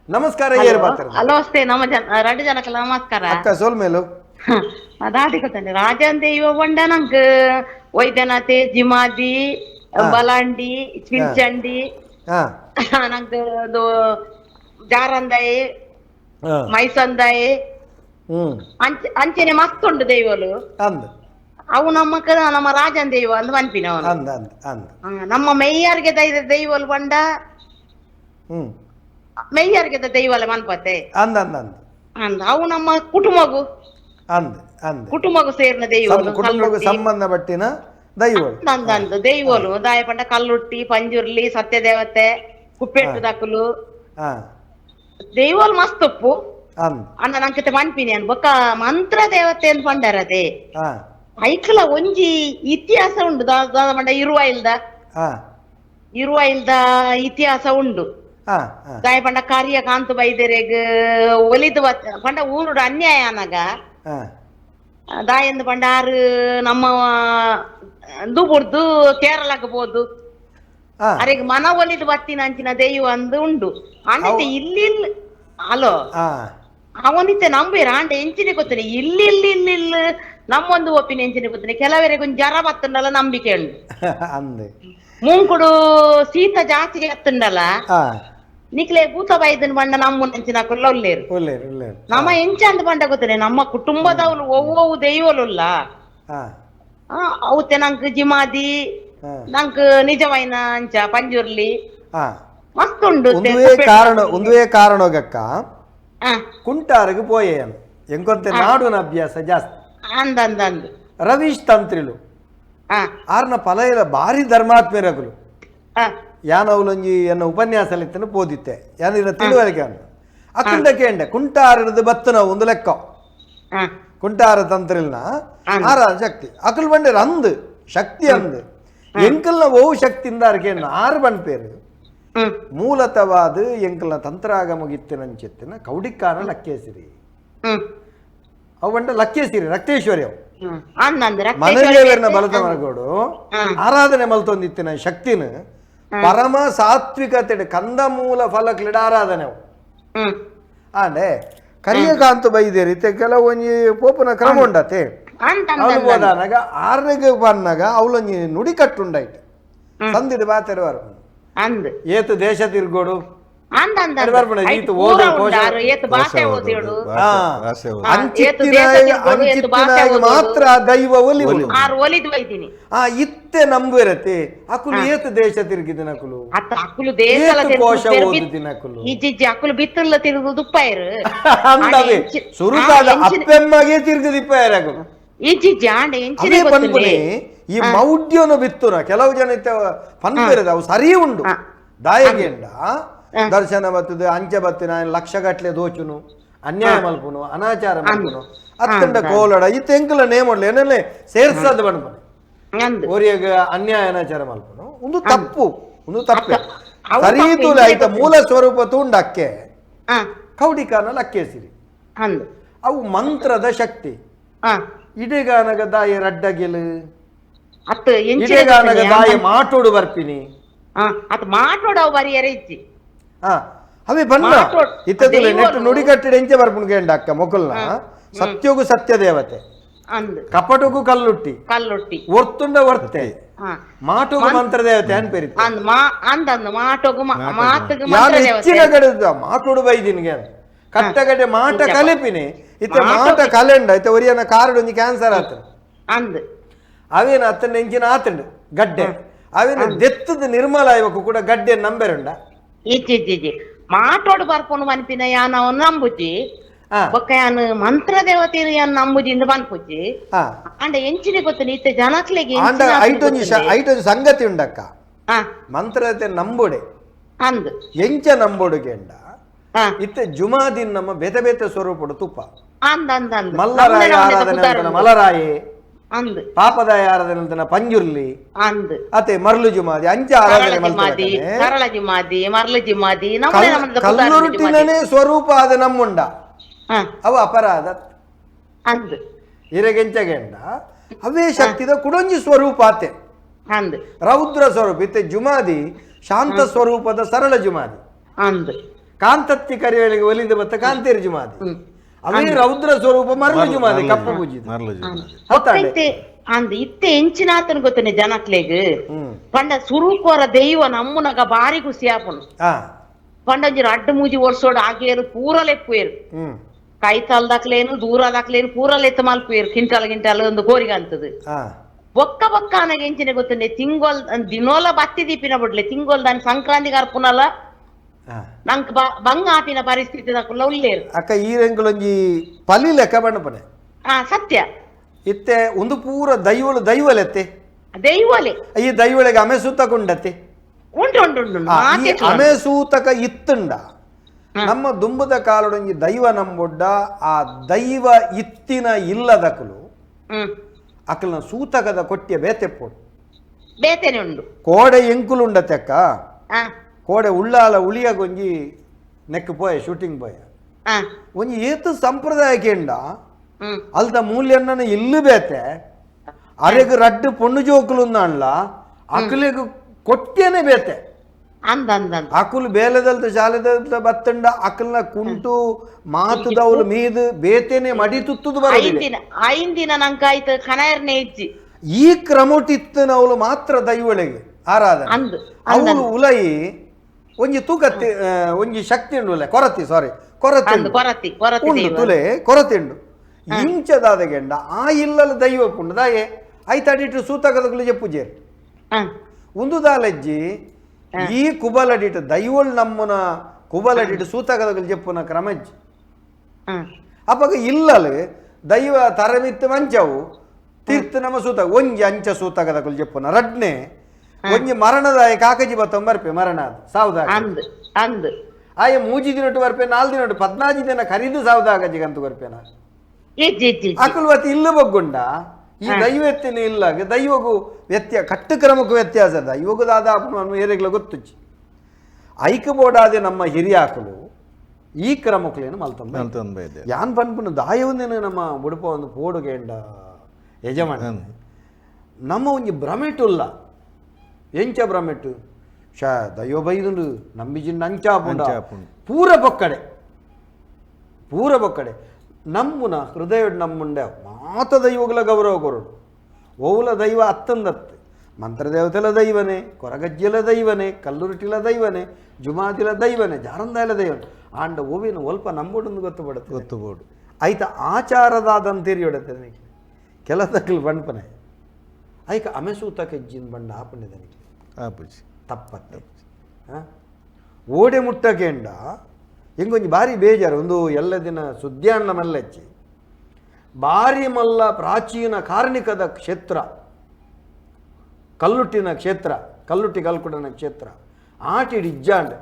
ನಮಸ್ಕಾರ ಏರ್ ಪಾತ್ರ. ಹಲೋ ಅಷ್ಟೇ ನಮ್ಮ ಜನ ರಡ್ಡು ಜನಕ್ಕೆ ನಮಸ್ಕಾರ. ಅಕ್ಕ ಸೋಲ್ಮೇಲು ದಾದಿ ಗೊತ್ತಾನೆ ರಾಜನ್ ದೈವ ಬಂಡ ನಂಗೆ ವೈದ್ಯನಾಥೆ ಜಿಮಾದಿ ಬಲಾಂಡಿ ಚಿಂಚಂಡಿ ನಂಗೆ ಜಾರಂದಾಯಿ ಮೈಸಂದಾಯಿ ಅಂಚೆನೆ ಮಸ್ತ್ ಉಂಡು ದೈವಲು. ಅವು ನಮ್ಮ ನಮ್ಮ ರಾಜನ್ ದೈವ ಅಂದ್ ಮನ್ಪಿನ ನಮ್ಮ ಮೆಯ್ಯಾರ್ಗೆ ದೈವಲು ಬಂಡ ಮೆಯ್ಯಾರ್ಗೆ ದೈವಲ ಮನ್ಪತೆ ಅವು ನಮ್ಮ ಕುಟುಂಬಗು ಕುಟುಂಬಗು ಸೇರಿನ ದೈವಲು ಕುಟುಂಬಕ್ಕೂ ಸಂಬಂಧಪಟ್ಟಿನ ದೈವಲು ಅಂದ್ ದೈವಲು ದಾಯ ಪಂಡ ಕಲ್ಲುಟ್ಟಿ ಪಂಜುರ್ಲಿ ಸತ್ಯದೇವತೆ ಕುಪ್ಪೆಟ್ಟು ದಕ್ಕಲು ದೈವಲು ಮಸ್ತ್ ಉಪ್ಪು ಅಂದ ನಂಗೆ ಮನ್ಪಿನಿ ಅನ್ ಬೊಕ್ಕ ಮಂತ್ರ ದೇವತೆ ಅಂತ ಪಂಡರದೆ ಐಕ್ಲ ಒಂಜಿ ಇತಿಹಾಸ ಉಂಡು ಪಂಡ ಇರುವಾಯಿಲ್ದ ಇರುವಾಯಿಲ್ದ ಇತಿಹಾಸ ಉಂಡು. ದಾಯ ಪಂಡ ಕಾರ್ಯ ಕಾಂತ ಬೈದೆರೆಗ್ ಒಲಿದು ಪಂಡ ಊರುಡು ಅನ್ಯಾಯ ಅನಗ ದಾಯಂದು ಪಂಡ ಆರು ನಮ್ಮ ದುಬುಡ್ದು ಕೇರಳಕ್ಕೆ ಬೋದು ಅರೆಗ್ ಮನ ಒಲಿದು ಬತ್ತಿನ ಅಂಚಿನ ದೈವ ಅಂದು ಉಂಡು. ಅಂಡತೆ ಇಲ್ಲಿ ಅಲೋ ಅವನಿತ್ತೆ ನಂಬಿರ ಅಂಡ ಎಂಚಿನ ಗೊತ್ತನೆ ಇಲ್ಲಿ ಇಲ್ಲಿ ಇಲ್ಲಿ ಇಲ್ಲಿ ನಮ್ಮೊಂದು ಒಪ್ಪಿನ ಎಂಚಿನ ಗೊತ್ತನೆ ಕೆಲವರಿಗೆ ಒಂಜಿ ಜರ ಬತ್ತುಂಡಲ್ಲ ನಂಬಿಕೆ ಉಂಡು. ಮುಂಕುಡು ಶೀತ ಜಾಸ್ತಿ ಅತ್ತುಂಡಲ್ಲ ನಿಕ್ಲೆ ಭೂತ ಬೈದನ್ ಬಂಡ ನಮ್ಮ ಅಂಚಿನ ಒಲ್ಲೇರು ನಮ್ಮ ಎಂಚ ಅಂದ ಬಂಡ ಗೊತ್ತನೆ ನಮ್ಮ ಕುಟುಂಬದವ್ರು ಒವ್ವವು ದೈವಲುಲ್ಲ ಅವತ್ತೆ ನಂಕ್ ಜಿಮಾದಿ ನಂಕ್ ನಿಜವೈನ ಅಂಚ ಪಂಜುರ್ಲಿ ಮಸ್ತ್ ಉಂಡು. ಕಾರಣ ಒಂದುವೇ ಕಾರಣಗಕ್ಕ ಕುಂಟಾರಿಗೆ ಪೋಯೇನು ಎಂಕೊಂತೆ ನಾಡುನ ಅಭ್ಯಾಸ ಜಾಸ್ತಿ ಅಂದ ಅಂದ ಅಂದ್ ರವೀಶ್ ತಂತ್ರಿಲು ಆರ್ನ ಫಲ ಭಾರಿ ಧರ್ಮಾತ್ಮರಗುಲು ಯಾನವಲೊಂಜಿ ಎನ್ನ ಉಪನ್ಯಾಸ ಇತ್ತನ ಪೋದಿತ್ತೆ ಯಾನಿರ ತಿಳುವಳಿಕೆ ಅಕ್ಕುಂಡ ಕೇಂಡೆ ಕುಂಟಾರದು ಬತ್ತನ ಒಂದು ಲೆಕ್ಕ ಕುಂಟಾರ ತಂತ್ರಿಲ್ನ ಆರ ಶಕ್ತಿ ಅಕುಲ್ ಬಂಡೇರು ಅಂದು ಶಕ್ತಿ ಅಂದು ಎಂಕಲ್ನ ಓ ಶಕ್ತಿಯಿಂದ ಅರ್ಕೇಣ ಆರು ಬಣ್ಪೇರು ಮೂಲತವಾದ ಎಂಕಲ್ನ ತಂತ್ರಾಗಮಗಿತ್ತಿನಂಚಿತ್ತಿನ ಕೌಡಿಕ್ಕಾನ ಲಕ್ಕೇಸಿರಿ ಅವು ಬಂಡ ಲಕ್ಕೇಸಿರಿ ರಕ್ತೇಶ್ವರಿ ಅವು ಮನದೇವರನ ಬಲತ ಮರಗೋಡು ಆರಾಧನೆ ಮಲ್ತೊಂದಿತ್ತಿನ ಶಕ್ತಿನ ಪರಮ ಸಾತ್ವಿಕತೆ ಕಂದ ಮೂಲ ಫಲಕ್ಲಿಡ ಆರಾಧನೆ ಅವು. ಆಂಡೆ ಕರಿಯಕಾಂತ ಬೈದೇರಿ ಕೆಲವೊಂಜಿ ಪೋಪನ ಕ್ರಮ ಉಂಡತೆ ಅವಳು ಬೋದಾನಾಗ ಆರಗೆ ಬನ್ನಾಗ ಅವಳೊಂಜಿ ನುಡಿ ಕಟ್ಟುಂಡಾಯ್ತು ಸಂದಿಡು ಬಾತೆರುವರು ಏತು ದೇಶ ತಿರ್ಗೋಡು ಮಾತ್ರ ದೈವ ಒಲಿ ಇತ್ತೆ ನಂಬಿರತೆ ಅಕುಲು ಏತು ದೇಶ ತಿರುಗಿದಿನ ಅಕುಲು ಕೋಶ ಓದುದಿನಕುಲು ಅಂದವೆ ಸುರುಕಾದ ಅಪ್ಪೆಮ್ಮಗೆ ತಿರುಗದಿಪ್ಪಾಯರ ಅಕುಲು ಅದೇ ಪನ್ಪುನಿ ಈ ಮೌಢ್ಯನು ಬಿತ್ತುನ ಕೆಲವು ಜನ ಪನ್ಪಿರದ ಅವು ಸರಿ ಉಂಡು ದಾಯಗೆಂಡ ದರ್ಶನ ಬತ್ತದ ಅಂಚೆ ಬತ್ತಿನ ಲಕ್ಷ ಗಟ್ಲೆ ದೋಚುನು ಅನ್ಯಾಯ ಮಲ್ಪುನು ಅನಾಚಾರ ಮಲ್ಪುನು ಅತ್ತಂಡ ಕೋಲಡ ಇತ್ತ ಎಂಕಲ ನೇಮೊಡ್ಲು ಏನಲ್ಲೇ ಸೇರ್ಸದ ಬಣ್ಪುನಿ ಓರಿಯಾಗ ಅನ್ಯಾಯ ಅನಾಚಾರ ಮಲ್ಪುನು ಒಂದು ತಪ್ಪು ಒಂದು ತಪ್ಪು ಸರಿ ತೂಲೆ ಆಯ್ತ ಮೂಲ ಸ್ವರೂಪ ತೂಂಡಕ್ಕೆ ಕೌಡಿಕಾನ ಲಕ್ಕೇಸಿರಿ ಅವು ಮಂತ್ರದ ಶಕ್ತಿ ಇಡೆಗಾನಗ ದಾಯ ರಡ್ಡಗೆಲು ಇಡೆಗಾನಗ ದಾಯ ಮಾಟೋಡು ಬರ್ಪಿನಿ ಅವೇ ಬನ್ನ ಇತ್ತದಲ್ಲಿ ನೆಟ್ಟು ನುಡಿಗಟ್ಟಿಡ ಎಂಚೆ ಬರ್ಪುಣು ಗೇಂಡ ಅಕ್ಕ ಮೊಕಲ್ನ ಸತ್ಯೋಗು ಸತ್ಯ ದೇವತೆ ಕಪಟಗೂ ಕಲ್ಲುಟ್ಟಿ ಕಲ್ಲುಟ್ಟಿ ಒರ್ತುಂಡ ಒರ್ತೆ ಮಾಟೋಗು ಮಂತ್ರ ದೇವತೆ ಅನ್ಪೇರಿ ಯಾರು ಹೆಚ್ಚಿನ ಕಡೆ ಮಾಟೋಡು ಬೈದಿನ್ಗೆ ಕಟ್ಟಗಡೆ ಮಾಟ ಕಲಿಪಿನಿ ಇತ್ತೆ ಮಾಟ ಕಲೆಂಡ ಇತ್ತೆ ಒರಿಯನ ಕಾರಡು ಒಂಜಿ ಕ್ಯಾನ್ಸರ್ ಆತ ಅವೇನ ಅತ್ತಂಡ ಎಂಚಿನ ಆತಂಡು ಗಡ್ಡೆ ಅವೇನ ದೆತ್ತದ ನಿರ್ಮಲ ಇವಕು ಕೂಡ ಗಡ್ಡೆ ನಂಬೆರುಂಡ ಇಜ್ಜಿ ಮಾಟೋಡು ಬರ್ಪುನು ಮನ್ಪಿನ ಯಾನ ನಂಬುಜಿ ಬೊಕ್ಕ ಯಾನ್ ಮಂತ್ರ ದೇವತೆ ಯಾನ್ ನಂಬುಜಿ ಇಂದ ಮನ್ಪುಜಿ ಅಂಡ ಎಂಚಿನ ಗೊತ್ತನಿ ಇತ್ತೆ ಜನಕ್ಲೆಗೆ ಐಟೊಂಜಿ ಐಟೊಂಜಿ ಸಂಗತಿ ಉಂಡಕ್ಕ ಮಂತ್ರದೇವತೆ ನಂಬುಡೆ ಅಂದ್ ಎಂಚ ನಂಬುಡುಗೆಂಡ ಇತ್ತೆ ಜುಮಾದಿನ್ ನಮ್ಮ ಬೇತೆ ಬೇತೆ ಸ್ವರೂಪಡು ತುಪ್ಪ ಮಲ್ಲರಾಯ ಆರಾಧನೆ ಮಲರಾಯೆ ಪಾಪದಾಯ ಆರಾಧನೆ ಅಂತಾನ ಪಂಜುರ್ಲಿ ಅತೆ ಮರಳು ಜುಮಾದಿ ಅಂಚ ಆರಾಧನೆ ಕಲ್ಲುರುಟಿನೇ ಸ್ವರೂಪ ಅದ ನಮ್ಮುಂಡ ಅವ ಅಪರಾಧ ಇರಗೆಂಚಗೆಂಡ ಅವೇ ಶಕ್ತಿದ ಕುಡೊಂಜಿ ಸ್ವರೂಪ ಆತೆ ರೌದ್ರ ಸ್ವರೂಪ ಇತ್ತೆ ಜುಮಾದಿ ಶಾಂತ ಸ್ವರೂಪದ ಸರಳ ಜುಮಾದಿ ಕಾಂತತ್ತಿ ಕರಿಯಳಿಗೆ ಒಲಿದ ಬತ್ತ ಕಾಂತೇರಿ ಜುಮಾದಿ ಅವೇ ರೌದ್ರ ಸ್ವರೂಪ ಮರಳು ಜುಮಾದಿ ಕಪ್ಪ ಪೂಜಿ ಅಂದ್ ಇತ್ತೆ ಎಂಚಿನಾತನ ಗೊತ್ತನೆ ಜನಕ್ಲೆಗ್ ಪಂಡ ಸುರುಕೋರ ದೈವ ನಮ್ಮನಗ ಬಾರಿ ಖುಷಿ ಆಪುನು ಪಂಡಂಜಿನ ಅಡ್ಡ ಮೂಜಿ ವರ್ಷೋಡು ಆಗೇರು ಪೂರ ಲೆಪ್ಪುವೇರು ಕೈತಾಲ್ ದಾಕ್ಲೇನು ದೂರ ದಾಕ್ಲೇನು ಪೂರ ಲೆತ್ತ ಮಲ್ಪುವೇರು ಕಿಂಟಾಲ ಗಿಂಟಾಲ ಒಂದು ಕೋರಿಗ ಅಂತದು ಬೊಕ್ಕ ಬೊಕ್ಕ ಅನಗ ಎಂಚಿನ ಗೊತ್ತನೆ ತಿಂಗೋಲ್ ದಿನೋಲ ಬತ್ತಿ ದೀಪಿನ ಬಿಡ್ಲೆ ತಿಂಗೋಲ್ ದಾನಿ ಸಂಕ್ರಾಂತಿ ಅರ್ಪುನಲ ನಂಕ್ ಬಂಗ ಆಪಿನ ಪರಿಸ್ಥಿತಿ ದಾಕುಲ್ಲ ಉಲ್ಲೇರು ಅಕ್ಕ ಈ ರೆಂಗುಲೊಂಜಿ ಪಲಿ ಲೆಕ್ಕ ಬಣ್ಣಪನೆ ಸತ್ಯ ಇತ್ತೆ ಒಂದು ಪೂರ ದೈವಳು ದೈವಲೆತ್ತೆ ದೈವಲೆ ಈ ದೈವಳಿಗೆ ಅಮೆ ಸೂತಕ ಉಂಡತ್ತೆ ಉಂಟು ಉಂಟು ಉಂಟು ಅಮೆ ಸೂತಕ ಇತ್ತುಂಡ ನಮ್ಮ ದುಂಬದ ಕಾಲಡೊಂಜಿ ದೈವ ನಂಬೊಡ್ಡ ಆ ದೈವ ಇತ್ತಿನ ಇಲ್ಲದಕಲು ಅಕಲ್ನ ಸೂತಕದ ಕೊಟ್ಟಿಯ ಬೇತೆಪ್ಪೋಡು ಬೇತೆನೆ ಉಂಡು ಕೋಡೆ ಎಂಕುಲು ಉಂಡತ್ತೆ ಅಕ್ಕ ಕೋಡೆ ಉಳ್ಳಾಲ ಉಳಿಯ ಗೊಂಜಿ ನೆಕ್ ಪೋಯ ಶೂಟಿಂಗ್ ಪೋಯ ಒಂಜಿ ಏತು ಸಂಪ್ರದಾಯ ಕೇಂಡ ಅಲ್ದ ಮೂಲ್ಯನ್ನ ಇಲ್ಲು ಬೇತೆ ಅರೆಗ್ ರಡ್ಡು ಪೊಣ್ಣು ಜೋಕುಲು ಅನ್ಲ ಅಕಲಿಗ್ ಕೊಟ್ಟೇನೆ ಬೇತೆ ಅಕುಲು ಬೇಲೆದಲ್ತ ಶಾಲೆದಲ್ತ ಬತ್ತಂಡ ಅಕಲ್ನ ಕುಂಟು ಮಾತುದವಳು ಮೀದು ಬೇತೆನೆ ಮಡಿ ತುತ್ತುದು ಬರೋದಿಲ್ಲ ಐಂದಿನ ನಂಕಾಯ್ತು ಕನಾಯರ್ನೆ ಇಜ್ಜಿ ಈ ಕ್ರಮಟಿತ್ತನವಳು ಮಾತ್ರ ದೈವಳಿಗೆ ಆರಾಧನೆ ಅವಳು ಉಲಯಿ ಒಂಜಿ ತೂಕತ್ತಿ ಒಂಜಿ ಶಕ್ತಿ ಉಂಡು ಉಲೆ ಕೊರತಿ ಸಾರಿ ಕೊರತೆ ಉಂಡು ತುಲೆ ಕೊರತೆ ಉಂಡು ಇಂಚದಾದ ಗೆಂಡ ಆ ಇಲ್ಲಲ ದೈವ ಪುಂಡು ದಾಯೆ ಐತಾಡಿಟ್ಟು ಸೂತಕದಕುಲು ಜೆಪ್ಪುಜೇರು ಒಂದು ದಾಲಜ್ಜಿ ಈ ಕುಬಲಡಿಟ್ಟು ದೈವಳ್ ನಮ್ಮನ ಕುಬಲಡಿಟ್ಟು ಸೂತಕದಕುಲು ಜೆಪ್ಪುನ ಕ್ರಮಜ್ಜಿ ಅಪ್ಪಗ ಇಲ್ಲಲು ದೈವ ತರಮಿತ್ತು ಮಂಚವು ತೀರ್ಥ ನಮ್ಮ ಸೂತಕ ಒಂಜಿ ಅಂಚ ಸೂತಕದಕುಲು ಜೆಪ್ಪುನ ರಡ್ನೆ ಒಂಜಿ ಮರಣದಾಯ ಕಾಕಜಿ ಬತ್ತೊಂಬರ್ಪೆ ಮರಣ ಸಾವುದಾಗ ಆಯ ಮೂಜಿ ದಿನೊಟ್ಟು ಬರ್ಪೆ ನಾಲ್ ದಿನೊಟ್ಟು 14 ದಿನ ಖರೀದು ಸಾವುದಾಗ ಅಂತ ಬರ್ಪೆನ ಅಕುಲ್ವತಿ ಇಲ್ಲು ಬಗ್ಗುಂಡ ಈ ದೈವ ಎತ್ತಿನ ಇಲ್ಲ ದೈವಗೂ ವ್ಯತ್ಯಾಸ ಕಟ್ಟು ಕ್ರಮಕ್ಕೂ ವ್ಯತ್ಯಾಸ ದೈವಗೂ ದಾದ ಏರೆಗ್ಲ ಗೊತ್ತುಚ್ಚಿ ಐಕ ಬೋಡಾದೆ ನಮ್ಮ ಹಿರಿಯಾಕಲು ಈ ಕ್ರಮಕ್ಕಲೇನು ಮಲ್ತಂಬ ಯಾನ್ ಪನ್ಪುನ ದಾಯವನ್ನೇನು ನಮ್ಮ ಬುಡುಪ ಒಂದು ಪೋಡುಗೇಂಡ ಯಜಮಾನ ನಮ್ಮ ಒಂಜಿ ಭ್ರಮೆಟುಲ್ಲ ಎಂಚ ಭ್ರಮೆಟು ಶಾ ದೈವ ಬೈದುಂಡು ನಂಬಿಜಿಂಡ ಅಂಚಾಪುಂಡ ಪೂರ ಪೊಕ್ಕಡೆ ಪೂರ ಪೊಕ್ಕಡೆ ನಮ್ಮುನ ಹೃದಯ ನಮ್ಮುಂಡೆ ಮಾತ ದೈವಗಳ ಗೌರವ ಕೊರಡು ಓವುಲ ದೈವ ಅತ್ತಂದತ್ತು ಮಂತ್ರದೇವತೆಲ ದೈವನೇ ಕೊರಗಜ್ಜಿಲ ದೈವನೇ ಕಲ್ಲುರುಟಿಲ ದೈವನೇ ಜುಮಾದಿಲ ದೈವನೇ ಜಾರಂದಾಯಲ ದೈವನೇ ಆಂಡ ಓವಿನ ಒಲ್ಪ ನಂಬುಡೊಂದು ಗೊತ್ತು ಪಡುತ್ತೆ ಗೊತ್ತುಬೋಡು ಐತ ಆಚಾರದಾದಂತೀರಿಯೊಡತ್ತೆ ನನಗೆ ಕೆಲಸಕ್ಕಲು ಬಣ್ಪನೆ ಐಕ ಅಮೆಸೂತಕ್ಕೆ ಜಿನ್ ಬಣ್ಣ ಆಪುಂಡೆ ಆಪುಜಿ ತಪ್ಪತ್ತೆ ಓಡೆ ಮುಟ್ಟಕೇಂಡ ಎಂಗೊಂಜಿ ಬಾರಿ ಬೇಜಾರು ಒಂದು ಎಲ್ಲ ದಿನ ಸುದ್ಯಾಣ್ಣ ಮಲ್ಲಚ್ಚಿ ಬಾರಿ ಮಲ್ಲ ಪ್ರಾಚೀನ ಕಾರ್ಣಿಕದ ಕ್ಷೇತ್ರ ಕಲ್ಲುಟ್ಟಿನ ಕ್ಷೇತ್ರ ಕಲ್ಲುಟ್ಟಿ ಕಲ್ಕುಡನ ಕ್ಷೇತ್ರ ಆಟಿಡ್ ಇಜ್ಜಾಂಡ್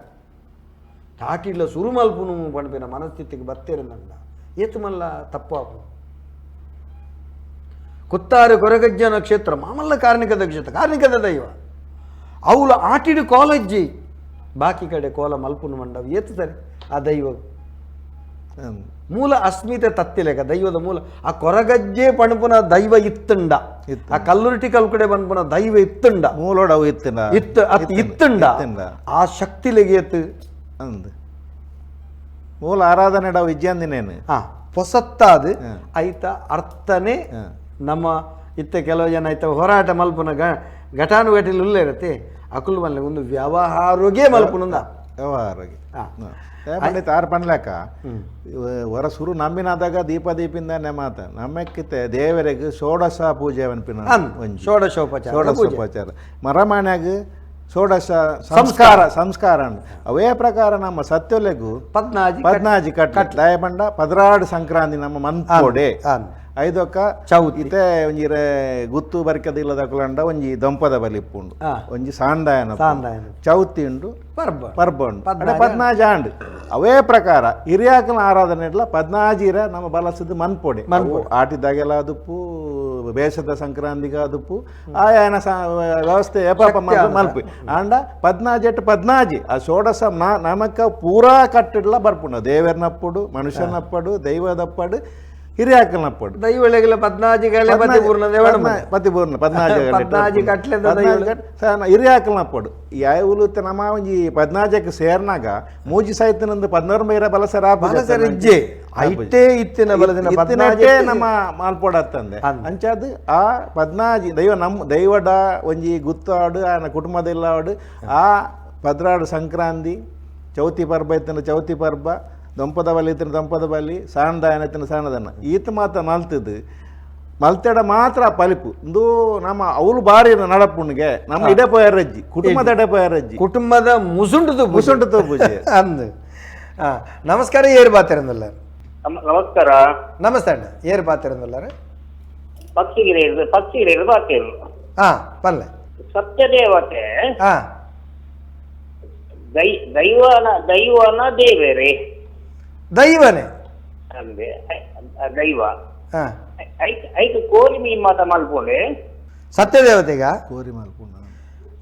ಟಾಟಿಡ್ಲ ಸುರುಮಲ್ಪುನು ಪಣಪಿನ ಮನಸ್ಥಿತಿಗೆ ಬತ್ತೇರಂದಂಡ ಏತು ಮಲ್ಲ ತಪ್ಪಾಪು ಕುತ್ತಾರೆ ಕೊರಗಜ್ಜನ ಕ್ಷೇತ್ರ ಮಾಮಲ್ಲ ಕಾರ್ಣಿಕದ ಕ್ಷೇತ್ರ ಕಾರ್ಣಿಕದ ದೈವ ಅವಳು ಆಟಿಡು ಕಾಲೇಜಿ ಬಾಕಿ ಕಡೆ ಕೋಲ ಮಲ್ಪುನು ಮಂಡವ ಏತು ಸರಿ ಆ ದೈವ ಮೂಲ ಅಸ್ಮಿತೆ ತತ್ತಿಲೇಕ ದೈವದ ಮೂಲ ಆ ಕೊರಗಜ್ಜೆ ಪಣಪುನ ದೈವ ಇತ್ತುಂಡ ಆ ಕಲ್ಲುರುಟಿ ಕಲ್ಕುಡೆ ಪಣಪುನ ದೈವ ಇತ್ತುಂಡ ಮೂಲೋಡ ಅವು ಇತ್ತುಂಡ ಇತ್ತು ಅತ್ ಇತ್ತುಂಡ ಆ ಶಕ್ತಿಲೆಗೆ ಏತು ಅಂದ್ ಮೂಲ ಆರಾಧನೆ ಡಾವು ಇಜ್ಜಂದಿನೇನು ಹಾ ಪೊಸತ್ತಾದ ಐತ ಅರ್ಥನೇ ನಮ್ಮ ಇತ್ತ ಕೆಲವು ಜನ ಐತ ಹೋರಾಟ ಮಲ್ಪುನ ಘಟಾನುಘಟಿಲಿ ಉಲ್ಲ ಇರತ್ತೆ ಅಕುಲ್ ಮಲ್ಲೆ ಒಂದು ವ್ಯವಹಾರಗೆ ಮಲ್ಪುನಂದ ವ್ಯವಹಾರಗೆ ಪಂಡಿತ ಆರು ಪನ್ಲಾಕ ಹೊರ ಸುರು ನಂಬಿನಾದಾಗ ದೀಪ ದೀಪಿಂದಾನೆ ಮಾತ ನಮ್ಮಕ್ಕಿತ್ತೆ ದೇವರಿಗೆ ಷೋಡಶ ಪೂಜೆ ಅನ್ಪಿನ ಷೋಡಶೋಪಚಾರ ಷೋಡಶೋಪಚಾರ ಮರಮಾನ್ಯಾಗ ಷೋಡಶ ಸಂಸ್ಕಾರ ಸಂಸ್ಕಾರ ಅವೇ ಪ್ರಕಾರ ನಮ್ಮ ಸತ್ಯಲೆಗು ಪದ್ನಾಜಿ ಪದ್ನಾಜಿ ಕಟ್ ದಯಬಂಡ 12 ಸಂಕ್ರಾಂತಿ ನಮ್ಮ ಮನ್ಪೋಡೆ ಐದೊಕ್ಕ ಚೌತಿ ಇತ್ತೆ ಒಂಜಿ ಗುತ್ತು ಬರ್ಕದ ಇಲ್ಲದ ಕುಲಂಡ ಒಂಜಿ ದೊಂಪದ ಬಲಿಪ್ಪುಂಡು ಒಂಜಿ ಸಾಂದಾಯನ ಸಾಂದಾಯನ ಚೌತಿ ಉಂಡು ಪರ್ಬ ಪರ್ಬ ಉಂಡು ಪದ್ನಾಜಿ ಆಂಡು ಅವೇ ಪ್ರಕಾರ ಹಿರಿಯಾಕನ ಆರಾಧನೆ ಇಡ್ಲ ಪದ್ನಾಜಿರ ನಮ್ಮ ಬಲಸದ ಮನ್ಪೊಡೆ ಆಟಿದಾಗೆಲ್ಲ ಅದುಪ್ಪು ಬೇಸದ ಸಂಕ್ರಾಂತಿಗೆ ಅದುಪ್ಪು ಆಯನ ವ್ಯವಸ್ಥೆ ಏಪಾಪ ಮಲ್ಪು ಆಂಡ ಪದ್ನಾಜಿ ಎಟ್ಟು ಪದ್ನಾಜಿ ಆ ಷೋಡಶ ನಮಕ ಪೂರಾ ಕಟ್ಟಿಡ್ಲ ಬರ್ಪುಂಡು ದೇವರನಪ್ಪಡು ಮನುಷ್ಯನಪ್ಪಡು ದೈವದಪ್ಪಡು ಹಿರಿಯಾಕಲ್ನಪ್ಪಡು ದೈವಳೆಗೆಲ್ಲ ಪದ್ನಾಜಿ ಗಲೆ ಪತಿಪೂರ್ಣ ಪತಿಪೂರ್ಣ ಪದ್ನಾಜಿ ಪದ್ನಾಜಿ ಕಟ್ಲೆ ಹಿರಿಯಾಕಲ್ನಪ್ಪಡು ಯಾವಲು ನಮ್ಮ ಒಂಜಿ ಪದ್ನಾಜಕ್ಕೆ ಸೇರ್ನಾಗ ಮೂಜಿ ಸಾಯ್ತನಂದು ಪದ್ನಾರು ಬೈರ ಬಲಸರ ಬಲಸರ ಇಜ್ಜೆ ಐಟೇ ಇತ್ತಿನ ಬಲದಿನ ಇತ್ತಿನಟ್ಟೇ ನಮ್ಮ ಮಾಲ್ಪೋಡತ್ತಂದೆ ಅಂಚಾದ ಆ ಪದ್ನಾಜಿ ದೈವ ನಮ್ಮ ದೈವಡ ಒಂಜಿ ಗುತ್ತಾಡು ಆನ ಕುಟುಂಬದ ಇಲ್ಲಾಡು ಆ ಪದ್ರಾಡು ಸಂಕ್ರಾಂತಿ ಚೌತಿ ಪರ್ಬ ಇತ್ತಿನ ಚೌತಿ ಪರ್ಬ ದೊಂಪದ ಬಲಿ ಇತ್ತಿನ ದೊಂಪದ ಬಲಿ ಸಾಣದಾಯನ ಇತ್ತಿನ ಸಾಣದನ ಈತ ಮಾತ್ರ ಮಲ್ತದ್ದು ಮಲ್ತೆಡ ಮಾತ್ರ ಪಲಿಪು ಇಂದು ನಮ್ಮ ಅವಳು ಬಾರಿ ನಡಪುಣ್ಗೆ ನಮ್ಮ ಇಡೆ ಪೋಯರಜ್ಜಿ ಕುಟುಂಬದ ಎಡೆ ಪೋಯರಜ್ಜಿ ಕುಟುಂಬದ ಮುಸುಂಟು ಮುಸುಂಟು ಪೂಜೆ ಅಂದು. ನಮಸ್ಕಾರ, ಏರು ಬಾತಿರಂದಲ್ಲ. ನಮಸ್ಕಾರ. ನಮಸ್ತೆ ಅಣ್ಣ, ಏರು ಬಾತಿರಂದಲ್ಲಾರ? ಪಕ್ಷಿಗಿರಿ ಪಕ್ಷಿಗಿರಿ ಬಾತಿರು. ಹಾ ಪಲ್ಲೆ ಸತ್ಯದೇವತೆ ಹಾ ದೈವನ ದೈವನ ದೇವೇರಿ ದೈವನೇ ಅಂದೆ ದೈವ ಹಾ ಐಕ್ ಕೋರಿ ಮೀನ್ ಮಾತ ಮಲ್ಪುಂಡೆ ಸತ್ಯದೇವತೆಗ ಕೋರಿ ಮಲ್ಪುಂಡ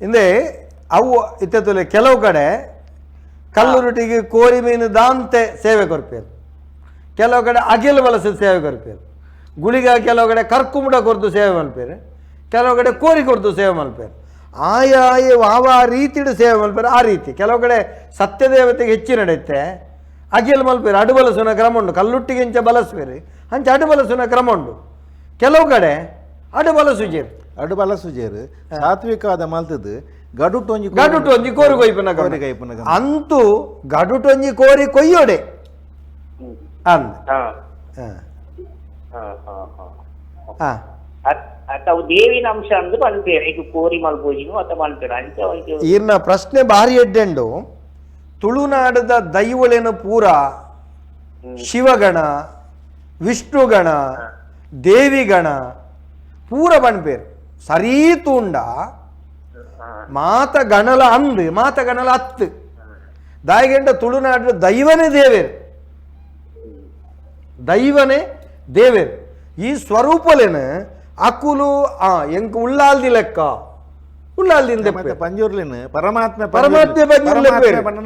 ಹಿಂದೆ ಅವು ಇತ್ತತ್ತುಲೆ ಕೆಲವು ಕಡೆ ಕಲ್ಲುರುಟಿಗೆ ಕೋರಿ ಮೀನು ದಾಂತೆ ಸೇವೆ ಕೊರ್ಪೇರು, ಕೆಲವು ಕಡೆ ಅಗಿಲು ಬಳಸಿದ ಸೇವೆ ಕೊರ್ಪೇರು, ಗುಳಿಗ ಕೆಲವು ಕಡೆ ಕರ್ಕುಂಬಡ ಕೊರ್ದು ಸೇವೆ ಮಲ್ಪೇರು, ಕೆಲವು ಕಡೆ ಕೋರಿ ಕೊರ್ದು ಸೇವೆ ಮಲ್ಪೇರು, ಆಯಾಯ ವಾವ ರೀತಿಡು ಸೇವೆ ಮಲ್ಪೇರು. ಆ ರೀತಿ ಕೆಲವು ಕಡೆ ಸತ್ಯದೇವತೆಗೆ ಹೆಚ್ಚು ನಡೆಯುತ್ತೆ ಅಗಿಲ್ ಮಲ್ಪೇರು, ಅಡು ಬಲಸುನ ಕ್ರಮ ಉಂಟು, ಕಲ್ಲುಟ್ಟಿಗೆ ಇಂಚ ಬಲಸುವೇರು ಅಂಚೆ ಅಡು ಬಲಸುನ ಕ್ರಮ ಉಂಟು. ಕೆಲವು ಕಡೆ ಅಡು ಬಲಸುಜೇರು ಅಡು ಬಲಸುಜೇರು ಸಾತ್ವಿಕವಾದ ಮಲ್ತದ್ದು ಗಡುಟೊಂಜಿ ಗಡುಟೊಂಜಿ ಕೋರಿ ಕೊಯ್ಪುನ ಕೊಯ್ಪುನ ಅಂತೂ ಗಡುಟೊಂಜಿ ಕೋರಿ ಕೊಯ್ಯೋಡೆ ಅಂದ. ದೇವಿನ ಅಂಶ ಅಂದು ಪನ್ಪೇರು ಈಗ ಕೋರಿ ಮಲ್ಪೋಜಿನು ಅಥ ಮಲ್ಪೇರು ಅಂಚ ಈರ್ನ ಪ್ರಶ್ನೆ ಭಾರಿ ಎಡ್ಡೆಂಡು. ತುಳುನಾಡದ ದೈವಳೇನು ಪೂರ ಶಿವಗಣ ವಿಷ್ಣುಗಣ ದೇವಿಗಣ ಪೂರ ಪನ್ಪೇರು ಸರೀ ತೂಂಡ ಮಾತ ಗಣಲ ಅಂದು ಮಾತ ಗಣಲ ಅತ್ತು ದಾಯಿಗೆಂಡ ತುಳುನಾಡು ದೈವನೇ ದೇವೇರು ದೈವನೇ ದೇವೇರು. ಈ ಸ್ವರೂಪಲೇನು ಅಕುಲು ಆ ಎಂಕ್ ಉಳ್ಳಾಲ್ದಿ ಲೆಕ್ಕ ಉಳ್ಳಾಲ್ದಿಂದ ಪಂಜುರ್ಲಿನ ಪರಮಾತ್ಮ ಪರಮಾತ್ಮ ಪಂಜುರ್ಲಿ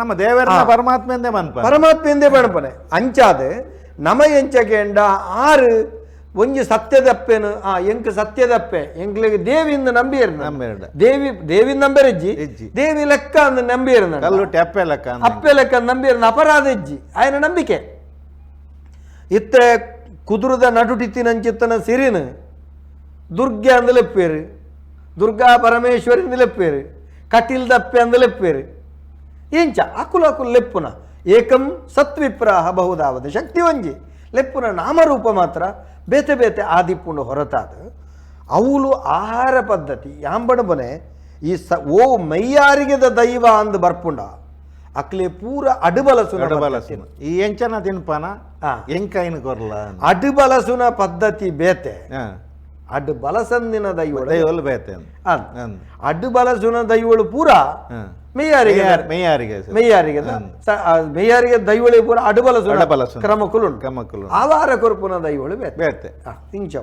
ನಮ್ಮ ದೇವರ ಪರಮಾತ್ಮ ಎಂದೇ ಮನ್ಪ ಪರಮಾತ್ಮ ಎಂದೇ ಪಣಪನೆ ಅಂಚಾದ ನಮ ಎಂಚಕೆಂಡ ಆರು ಒಂಜಿ ಸತ್ಯದಪ್ಪೇನು ಆ ಎಂಕ್ ಸತ್ಯದಪ್ಪೆ ಎಂಕ್ಲಿಗೆ ದೇವಿಯಿಂದ ನಂಬಿಯರ್ ದೇವಿ ದೇವಿ ನಂಬೆರಜ್ಜಿ ದೇವಿ ಲೆಕ್ಕ ಅಂದ್ ನಂಬಿಯರ್ ಕಲ್ಲುಟ್ಟಿ ಅಪ್ಪೆ ಲೆಕ್ಕ ಅಪ್ಪೆ ಲೆಕ್ಕ ನಂಬಿಯರ್ ಅಪರಾಧ ಇಜ್ಜಿ ಆಯನ ನಂಬಿಕೆ. ಇತ್ತೆ ಕುದುರದ ನಡುಟಿತ್ತಿನಂಚಿತ್ತನ ಸಿರಿನ ದುರ್ಗೆ ಅಂದ್ ಲೆಪ್ಪೇರು, ದುರ್ಗಾ ಪರಮೇಶ್ವರಿ ಅಂದ್ ಲೆಪ್ಪೇರು, ಕಟೀಲ್ ದಪ್ಪೆ ಅಂದ್ ಲೆಪ್ಪೇರು, ಇಂಚ ಅಕುಲು ಅಕುಲು ಲೆಪ್ಪುನ ಏಕಂ ಸತ್ವಿಪ್ರಾಹ ಬಹುದಾವದ ಶಕ್ತಿ ಒಂಜಿ ಲೆಪ್ಪುನ ನಾಮರೂಪ ಮಾತ್ರ ಬೇತೆ ಬೇತೆ ಆದಿಪ್ಪುಂಡು ಹೊರತಾದ ಅವುಲು ಆಹಾರ ಪದ್ಧತಿ ಯಾಂಬಣಬನೆ ಈ ಸ ಓ ಮೈಯಾರಿಗೆದ ದೈವ ಅಂದ್ ಬರ್ಪುಂಡ ಅಕ್ಲೆ ಪೂರ ಅಡುಬಲಸುನ ಅಡುಬಲಸುನ ಈ ಎಂಚನ ತಿನ್ಪಾನ ಎಂಕೈನ ಕೊರ್ಲ ಅಡುಬಲಸುನ ಪದ್ಧತಿ ಬೇತೆ ಅಡು ಬಲಸಂದಿನ ದೈವಳು ದೈವಳು ಬೇತೆ ಅಡು ಬಲಸುನ ದೈವಳು ಪೂರ ಮೇಯಾರಿಗೆ ಮೇಯಾರಿಗೆ ಮೇಯಾರಿಗೆ ಮೇಯಾರಿಗೆ ದೈವಳಿ ಪೂರ ಅಡುಬಲಸುನ ಕ್ರಮಕುಲು ಕ್ರಮಕುಲು ಆವಾರ ಕೊರ್ಪುನ ದೈವಳು ಬೇತೆ ಬೇತೆ ಇಂಚ.